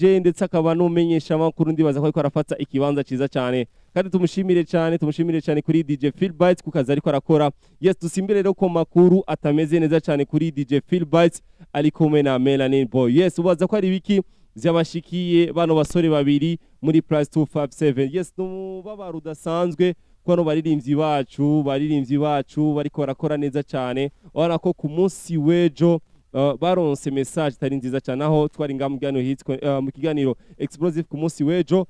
Ndetse akaba n'umumenyesha makuru, ndibaza ko ariko arafata ikibanza ciza cyane, kandi tumushimire cyane, tumushimire cyane kuri DJ Philbytes ku kazi ariko arakora. Yes, dusimbire rero ko makuru atameze neza cyane kuri DJ Philbytes ari kumwe na Melanin Boy. Yes, ubaza ko ari biki vyabashikiye bano basore babiri muri Plus 257? Yes, numubabaro udasanzwe ko bano baririmbyi bacu bariko barakora neza cyane. Urabona ko ku munsi w'ejo baronse message itari nziza cyane, aho twari ngaha mu kiganiro hits, mu kiganiro Explosive ku munsi w'ejo,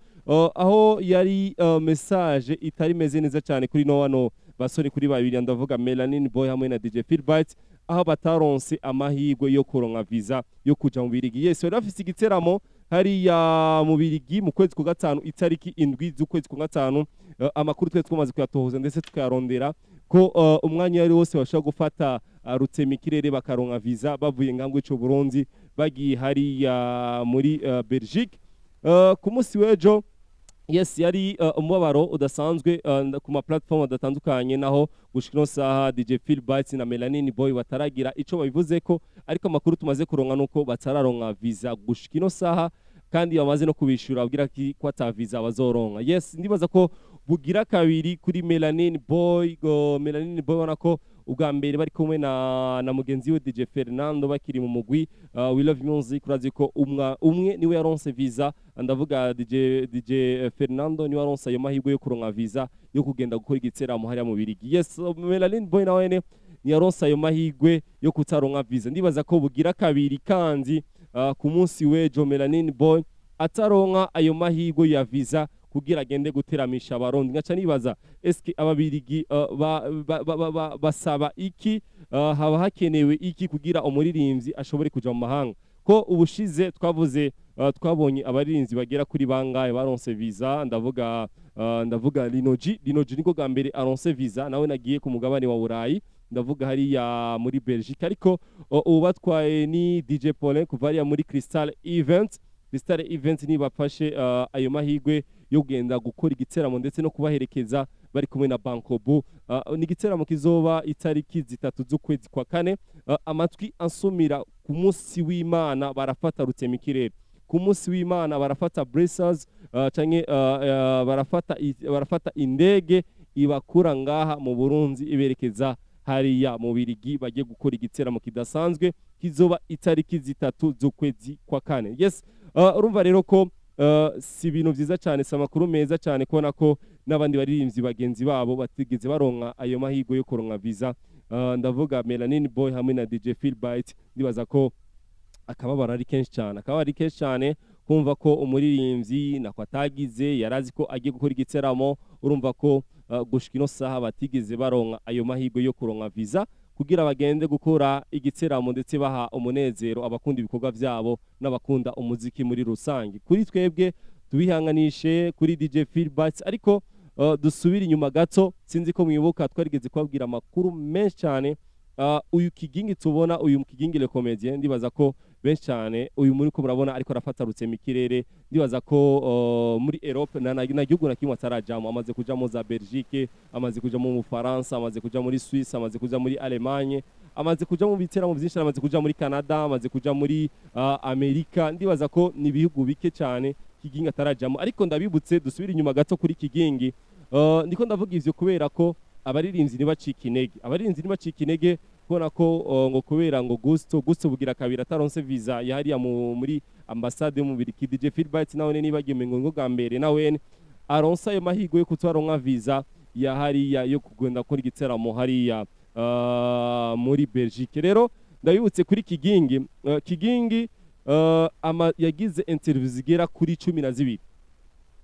aho yari message itari meze neza cyane kuri no bano basore kuri babiri, ndavuga Melanin Boy hamwe na DJ Philbyte, aho bataronse amahirwe yo kuronka visa yo kuja mu Birigi. Yes, bari bafise igiteramo hariya mu Birigi mu kwezi kwa gatanu, itariki 7 z'ukwezi kwa gatanu. Amakuru twe twamaze kuyatohoza ndetse tukayarondera ko umwanya wari wose bashobora gufata rutemikirere bakaronka visa bavuye ngango ico Burundi bagiye hariya muri Belgique. Ku munsi w'ejo, yes, yari umubabaro udasanzwe ku ma platform adatandukanye, naho gushika ino saha DJ Philbytes na Melanin Boy bataragira ico babivuze ko, ariko amakuru tumaze kuronka nuko batararonka visa gushika ino saha, kandi bamaze no kubishura abwira ko ata visa bazoronka. Yes, ndibaza ko bugira kabiri kuri Melanin Boy. Go Melanin Boy, ubona ko ubwa mbere bari kumwe na mugenzi we DJ Fernando bakiri mu mugwi We Love Music. Urazi ko umwe niwe yaronse visa, ndavuga DJ Fernando niwe yaronse ayo mahirwe yo kuronka visa yo kugenda gukora igiteramo hariya mu Birigi. Yes, Melanin Boy nawe ne niyaronse ayo mahirwe yo kutaronka visa. Ndibaza ko bugira kabiri kandi ku munsi w'ejo Melanin Boy ataronka ayo mahirwe ya visa kugira agende guteramisha Abarundi. Ngaca nibaza, eske Ababirigi basaba iki? Haba hakenewe iki kugira umuririmbyi ashobore kuja mu mahanga? Ko ubushize twavuze, twabonye abaririmbyi bagera kuri bangahe baronse visa? Ndavuga Linoji. Linoji niko bwa mbere aronse visa, nawe nagiye ku mugabane wa Burayi, ndavuga hariya muri Belgique. Ariko ubu batwaye ni DJ Paulin kuva hariya muri Crystal Event. Crystal Event nibafashe ayo mahirwe yo kugenda gukora igiteramo ndetse no kubaherekeza bari kumwe na Bankobu. Ni igiteramo kizoba itariki 3 z'ukwezi kwa kane. Amatwi ansumira, ku munsi w'Imana barafata rutemikirere, ku munsi w'Imana barafata Brussels, canke barafata indege ibakura ngaha mu Burundi iberekeza hariya mu Birigi, bagiye gukora igiteramo kidasanzwe kizoba itariki 3 z'ukwezi kwa kane. Yes, urumva rero ko si ibintu vyiza cyane, si amakuru meza cyane kubona ko n'abandi baririmbyi bagenzi babo batigeze baronka ayo mahirwe yo kuronka visa. Ndavuga Melanin Boy hamwe na DJ Philbyte. Ndibaza ko akababaro ari kenshi cyane, akababaro ari kenshi cyane kumva ko umuririmbyi nako atagize, yarazi ko agiye gukora igiteramo. Urumva ko gushika ino saha batigeze baronka ayo mahirwe yo kuronka visa kugira bagende gukora igiteramo ndetse baha umunezero abakunda ibikorwa vyabo n'abakunda umuziki muri rusange. Kuri twebwe tubihanganishe kuri DJ Philbytes, ariko dusubire inyuma gato. Sinzi ko mwibuka, twarigeze kubabwira amakuru menshi cyane. Uyu Kigingi tubona, uyu Kigingi le comédien, ndibaza ko benshi cyane uyu muri ko murabona ariko arafata rutemikirere. Ndibaza ko muri Europe na gihugu na kimwe atarajamo. Amaze kuja mu za Belgique, amaze kuja mu Bufaransa, amaze kuja muri Suisse, amaze kuja muri Allemagne, amaze kuja mu biteramo byinshi, amaze kuja muri Canada, amaze kuja muri Amerika. Ndibaza ko ni ibihugu bike cyane Kigingi atarajamo. Ariko ndabibutse, dusubire inyuma gato kuri Kigingi. Ndiko ndavuga ivyo kubera ko abaririmbyi ntibacika intege, abaririmbyi ntibacika intege kubona ko ngo kubera ngo Gusto bugira kabiri ataronse visa yahariya muri ambasade yo mu Biriki. DJ Philbyte nawe nibagiwe ngo bwa mbere nawe aronse ayo mahirwe yo kutaronka visa ya hariya yo kugenda gukora igiteramo hariya muri Belgique. Rero ndabibutse kuri Kigingi, Kigingi yagize interview zigera kuri 12,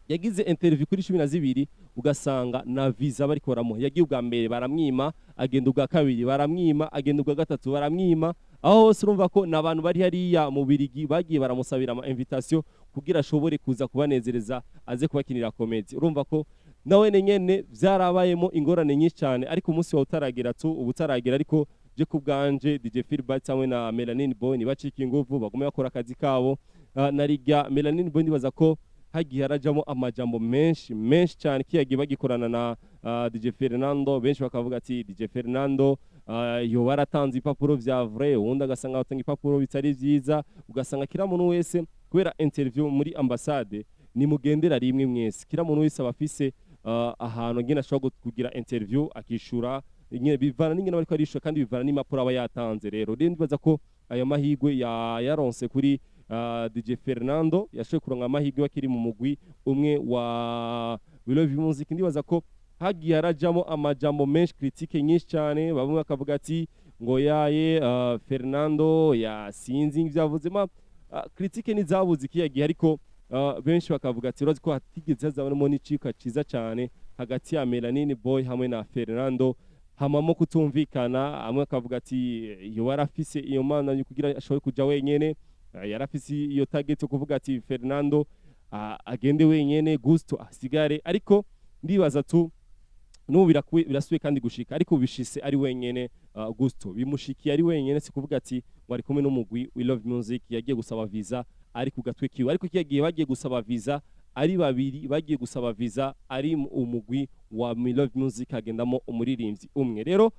yagize interview kuri 12, ugasanga na visa bariko baramuha. Yagiye ubwa mbere baramwima, agenda ubwa kabiri baramwima, agenda ubwa gatatu baramwima. Aho hose urumva ko ni abantu bari hariya mu Birigi bagiye baramusabira ama invitation kugira ashobore kuza kubanezereza, aze kubakinira comedy. Urumva ko nawe nyene vyarabayemo ingorane nyinshi cyane, ariko umunsi wawe utaragera tu ubu utaragera. Ariko je ku bwanje, DJ Philbyte hamwe na Melanin Boy ntibacike inguvu, bagume bakora akazi kabo. Narirya Melanin Boy, ndibaza ko hagiye harajamo amajambo menshi menshi cyane kiyagiye bagikorana na DJ Fernando, benshi bakavuga ati DJ Fernando Yoba yaratanze ibipapuro vya vrai, uwundi agasanga batanga ibipapuro bitari vyiza, ugasanga kila muntu wese, kubera interview muri ambassade ni mugendera rimwe mwese, kila muntu wese aba afise ahantu ngene ashobora kugira interview akishura nyene, bivana n'ingene bariko arishura kandi bivana n'impapuro aba yatanze. Rero ndibaza ko ayo mahigwe ya yaronse kuri DJ Fernando, yashoboye kuronka amahigwe akiri mu mugwi umwe wa We Love Music. Ndibaza ko hagiye harajamo amajambo menshi, critique nyinshi cyane, bamwe bakavuga ati ngo yaye Fernando yasinzi ivyo ma critique ntizabuze ikiya gihe, ariko benshi bakavuga ati urazi ko hatigeze hazabonamo n'icika ciza cyane hagati ya Melanine Boy hamwe na Fernando, hamamo kutumvikana. Amwe akavuga ati iyo warafise iyo mana yo kugira ashobore kuja wenyene, yarafise iyo target yo kuvuga ati Fernando agende wenyene, Gusto asigare. Ariko ndibaza tu n'ubu birasubiye kandi gushika, ariko bishise ari wenyene. Gusto bimushikiye ari wenyene, si kuvuga ati ngo ari kumwe n'umugwi We Love Music. Yagiye gusaba visa ari ku gatwe kiwe, ariko kiya gihe bagiye gusaba visa ari babiri, bagiye gusaba visa ari umugwi wa We Love Music hagendamo umuririmbyi umwe. Rero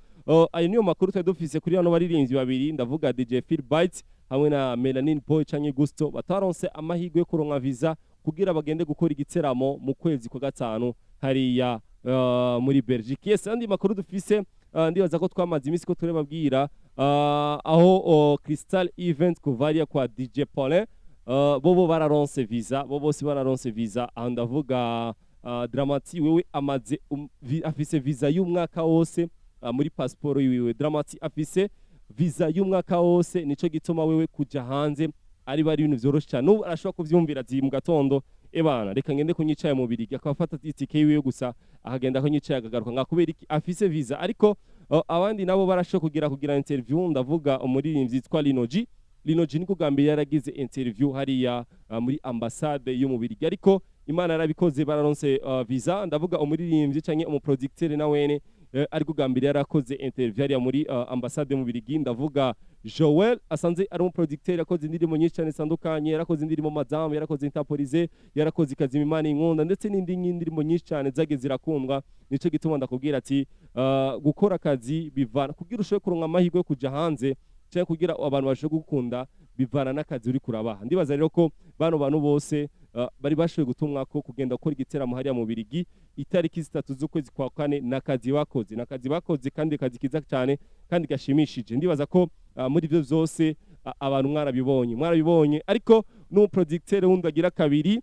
ayo niyo makuru twari dufise kuri bano baririmbyi babiri, ndavuga DJ Phil Bites hamwe na Melanin Boy canke Gusto, bataronse amahirwe yo kuronka visa kugira bagende gukora igiteramo mu kwezi kwa gatanu hariya muri Belgique. Yes, andi makuru dufise, ndibaza ko twamaze iminsi ko turebabwira aho Crystal Event kuvaria kwa DJ Paulin, bobo bararonse visa, bo bose bararonse visa. Aho ndavuga Dramati wewe amaze afise visa y'umwaka wose muri passport yiwe. Dramati afise visa y'umwaka wose, nico gituma wewe kuja hanze ari ibintu vyoroshe cyane. N'ubu arashobora kuvyumvira ati mu gatondo, ebana reka ngende kunyicaye mu Birigi, akaba afata itike yiwe gusa akagenda kunyicaye akagaruka, nka kubera iki afise visa. Ariko abandi nabo barashobora kugira interview, ndavuga umuririmbyi yitwa Lino G. Lino G niko bwa mbere yaragize interview hariya muri ambassade yo mu Birigi, ariko Imana yarabikoze bararonse visa. Ndavuga umuririmbyi canke umuproducteur nawene ariko bwa mbere yarakoze interview hariya muri ambassade mu Birigi, ndavuga Joel asanze ari umuproducteur, yakoze indirimbo nyinshi cyane zitandukanye, yarakoze indirimbo Madame, yarakoze Interpolize, yarakoze Ikazima Imana Inkunda, ndetse n'indi ndirimbo nyinshi cyane zagiye zirakundwa. Nico gituma ndakubwira ati gukora akazi bivana kugira ushobore kuronka amahirwe yo kuja hanze cyangwa kugira abantu bashobore gukunda, bivana n'akazi uri kurabaha. Ndibaza rero ko bano bantu bose bari bashoboye gutumwa ko kugenda gukora igiteramo hariya mu Birigi itariki 3 z'ukwezi kwa kane, n'akazi bakoze, n'akazi bakoze kandi akazi kiza cyane kandi gashimishije. Ndibaza ko muri ibyo byose abantu mwarabibonye, mwarabibonye. Ariko n'umuproducteur wundi agira kabiri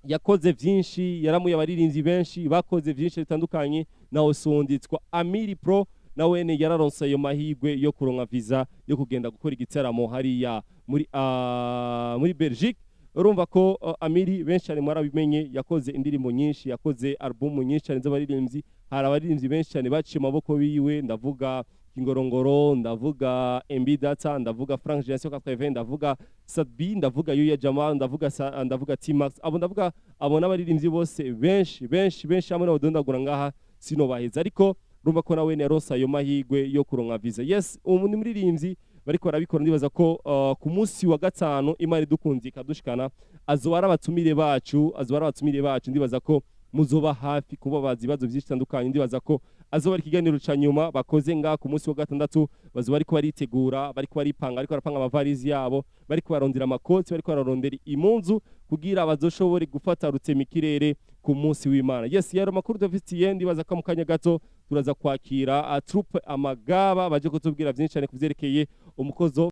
yakoze vyinshi, yaramuye abaririmbyi benshi bakoze vyinshi bitandukanye, nawe sunditswa Amiri Pro, nawene yararonse ayo mahirwe yo kuronka visa yo kugenda gukora igiteramo hariya muri Belgique. Urumva ko Amiri benshi cyane mwarabimenye, yakoze indirimbo nyinshi, yakoze album nyinshi cyane z'abaririmbyi. Hari abaririmbyi benshi cyane baciye amaboko biwe, ndavuga Kingorongoro, ndavuga MB Data, ndavuga Frank Generation 80, ndavuga Sadbi, ndavuga Yuya Jamal, ndavuga ndavuga T-Max, abo ndavuga abo n'abaririmbyi bose benshi benshi benshi hamwe n'abadondagura ngaha sinobaheza, ariko urumva ko nawe yaronse ayo mahirwe yo kuronka visa. Yes, ubu ni muririmbyi bariko barabikora. Ndibaza ko ku munsi wa gatanu, Imana idukunze ikadushikana, azoba ari abatumire bacu, azoba ari abatumire bacu. Ndibaza ko muzoba hafi kubabaza ibibazo byinshi bitandukanye. Ndibaza ko azoba ari ikiganiro ca nyuma bakoze ngaha ku munsi wa gatandatu. Bazoba bariko baritegura, bariko baripanga, bariko barapanga amavarizi yabo, bariko barondera amakoti, bariko bararondera impunzu kugira bazoshobore gufata rutemikirere ku munsi w'Imana. Yes, yaro makuru dufitiye. Ndibaza ko mu kanya gato turaza kwakira troupe Amagaba baje kutubwira byinshi cyane kuvyerekeye umukozo.